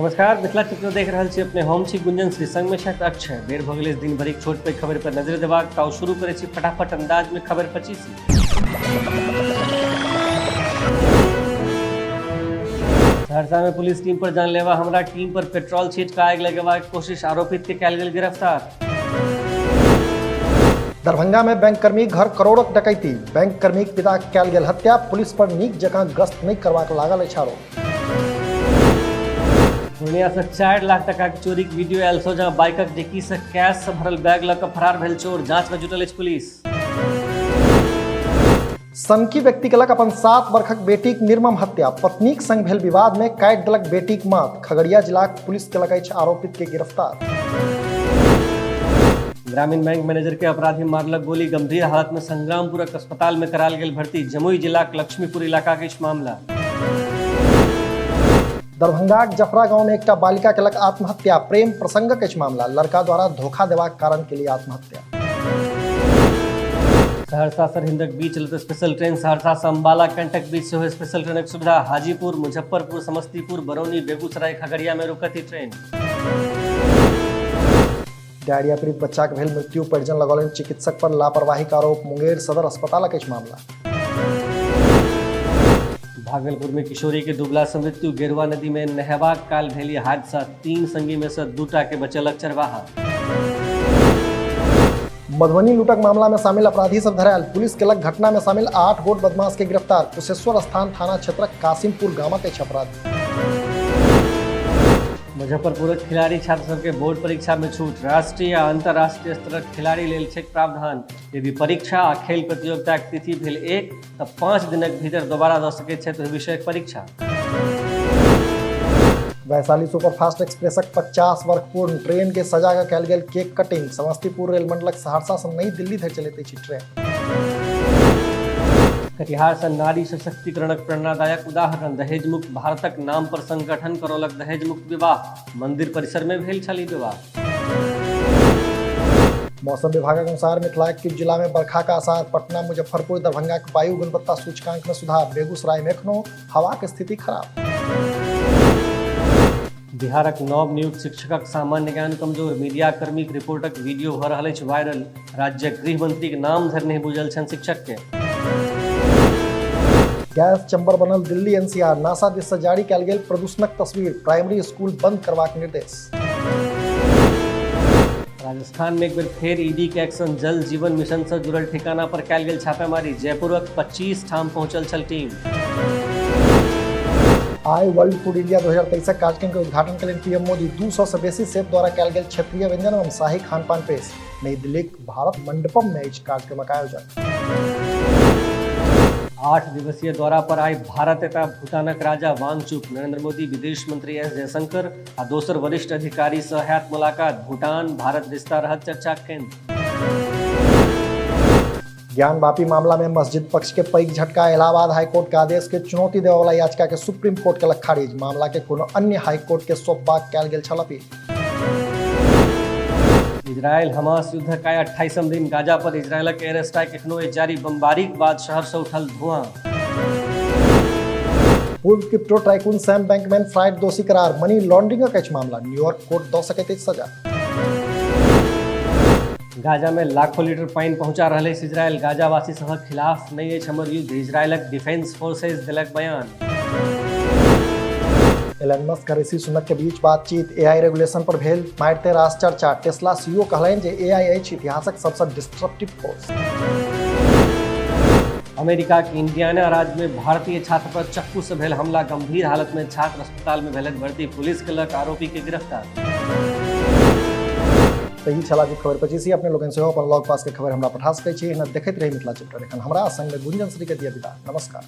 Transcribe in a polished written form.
नमस्कार, मिथिला चित्र देख रहल छी अपने। हम छी गुंजन श्री, संग में छथि अक्षय। बेर भऽ गेलै दिन भरिक छोट पैघ खबर पर नजर देबाक, तऽ शुरू करै छी फटाफट अंदाज में खबर 25। सहरसा में पुलिस टीम पर जानलेवा हमला, टीम पर पेट्रोल छीट कऽ आगि लगेबाक कोशिश, आरोपित के कयल गेल गिरफ्तार। दरभंगा में बैंक कर्मी घर करोड़क डकैती, बैंक कर्मीक पिता कयल गेल हत्या, पुलिस पर नीक जकां गश्त नहि करबाक लागल अछि आरोप। पूर्णिया से 4 लाख टका के चोरी के वीडियो आयल सोझां, बाइकक डिक्की से कैश से भरल बैग लऽ कऽ फरार भेल चोर, जांच में जुटल अछि पुलिस। सनकी व्यक्ति केलक अपन 7 वर्षक बेटीक निर्मम हत्या, पत्नीक संग भेल विवाद में काटि देलक बेटीक माथ, खगड़िया जिलाक पुलिस केलक अछि आरोपित के गिरफ्तार। ग्रामीण बैंक मैनेजर के अपराधी मारलक गोली, गंभीर हालत में संग्रामपुरक अस्पताल में कराल गेल भर्ती, जमुई जिलाक लक्ष्मीपुर इलाका के मामला। दरभंगाक जफरा गांव में एकटा बालिका केलक आत्महत्या, प्रेम प्रसंगक अछि मामला, लड़का द्वारा धोखा देबाक कारण के लिए आत्महत्या। सहरसा सरहिंदक बीच चलत स्पेशल ट्रेन, सहरसा से अंबाला कैंटक बीच सेहो स्पेशल ट्रेनक सुविधा, हाजीपुर, मुजफ्फरपुर, समस्तीपुर, बरौनी, बेगूसराय, खगड़िया में रुकत ई ट्रेन। डायरिया पीड़ित बच्चा के भेल मृत्यु, परिजन लगौलनि चिकित्सक पर लापरवाही का आरोप, मुंगेर सदर अस्पतालक अछि मामला। भागलपुर में किशोरी के डूबला से मृत्यु, गेरुआ नदी में नहेबाक काल भेल ई हादसा, 3 संगी में से 2 के बचेलक चरवाहा। मधुबनी लूटक मामला में शामिल अपराधी सब धरायल, पुलिस केलक घटना में शामिल 8 गोट बदमाश के गिरफ्तार, कुशेश्वर स्थान थाना क्षेत्रक कासिमपुर गामक अछि अपराधी। मुजफ्फरपुरक खिलाड़ी छात्र सबके बोर्ड परीक्षा में छूट, राष्ट्रीय आ अंतर्राष्ट्रीय स्तरक खिलाड़ी लेल छैक प्रावधान, यदि परीक्षा आ खेल प्रतियोगिताक तिथि भेल 1 तऽ 5 दिनक भीतर दोबारा दऽ सकैत छथि ओहि विषयक परीक्षा। वैशाली सुपरफास्ट एक्सप्रेसक 50 वर्ष पूर्ण, ट्रेन के सजा कऽ कयल गेल केक कटिंग, समस्तीपुर रेल मंडलक सहरसा से नई दिल्ली धरि चलैत अछि ट्रेन। कटिहार से नारी सशक्तिकरणक प्रेरणादायक उदाहरण, दहेज मुक्त भारतक नाम पर संगठन करौलक दहेज मुक्त विवाह, मंदिर परिसर में भेल छल ई विवाह। मौसम विभागक अनुसार मिथिलाक किछु जिला में बरखा का आसार, पटना, मुजफ्फरपुर, दरभंगा के वायु गुणवत्ता सूचकांक में सुधार, बेगूसराय में एखनो हवा के स्थिति खराब। बिहारक नव नियुक्त शिक्षकक सामान्य ज्ञान कमजोर, मीडिया कर्मीक रिपोर्टक वीडियो भऽ रहल अछि वायरल, राज्यक गृह मंत्रीक नाम धरि नहि बुझल छनि शिक्षक के। गैस चैम्बर बनल दिल्ली एनसीआर, नासा दिस से जारी कयल गेल प्रदूषणक तस्वीर, प्राइमरी स्कूल बंद करबाक निर्देश। राजस्थान में एक बेर फेर ईडी के एक्शन, जल जीवन मिशन से जुड़ल ठिकाना पर कयल गेल छापेमारी, जयपुरक 25 ठाम पहुंचल छल टीम। आइ वर्ल्ड फूड इंडिया 2023 कार्यक्रम के उद्घाटन केलनि पीएम मोदी, 200 से बेसी शेफ द्वारा कयल गेल क्षेत्रीय व्यंजन एवं शाही खानपान पेश, नई दिल्लीक भारत मंडपम में अछि कार्यक्रमक आयोजन। 8 दिवसीय दौरा पर आइ भारत एता भूटानक राजा वांगचुक, नरेंद्र मोदी, विदेश मंत्री एस जयशंकर आ दोसर वरिष्ठ अधिकारी सँ हैत मुलाकात, भूटान भारत रिश्ता रहत चर्चा केंद्र। ज्ञानवापी मामला में मस्जिद पक्ष के पैघ झटका, इलाहाबाद हाईकोर्ट के आदेश के चुनौती देवे वाला याचिका के सुप्रीम कोर्ट केलक खारिज, मामला के कोनो अन्य हाईकोर्ट के सौंपबाक कयल गेल छल अपील। इजरायल हमास युद्धक आइ 28म दिन, गाजा पर इजरायलक एयर स्ट्राइक एखनो अछि जारी, बमबारीक बाद शहर से उठल धुआं। पूर्व crypto tycoon Sam Bankman Fried दोषी करार, मनी लॉन्ड्रिंगक अछि मामला, न्यूयॉर्क कोर्ट दऽ सकैत अछि सजा। गाजा में लाखों लीटर पानि पहुंचा रहल अछि इजरायल, गाजावासी सभक खिलाफ नहि अछि हमर युद्ध, इजरायलक डिफेंस फोर्सेज देलक बयान। एलन मस्क आ ऋषि सुनक के बीच बातचीत, एआई रेगुलेशन पर भेल मारिते रास चर्चा, टेस्ला सीईओ कहलनि जे एआई अछि इतिहासक सबसँ डिस्ट्रप्टिव फोर्स। अमेरिका के इंडियाना राज्य में भारतीय छात्र पर चक्कू से भेल हमला, गंभीर हालत में छात्र अस्पताल में भेलक भर्ती, पुलिस केलक आरोपी के गिरफ्तार। तऽ ई छल आजुक खबर 25। अपने लोकनि सेहो अपन लग पास के खबर हमरा पठा सकै छी। एहिना देखैत रही मिथिला चैप्टर। एखन हमरा संग में गुंजन श्री के दिया विदा। नमस्कार।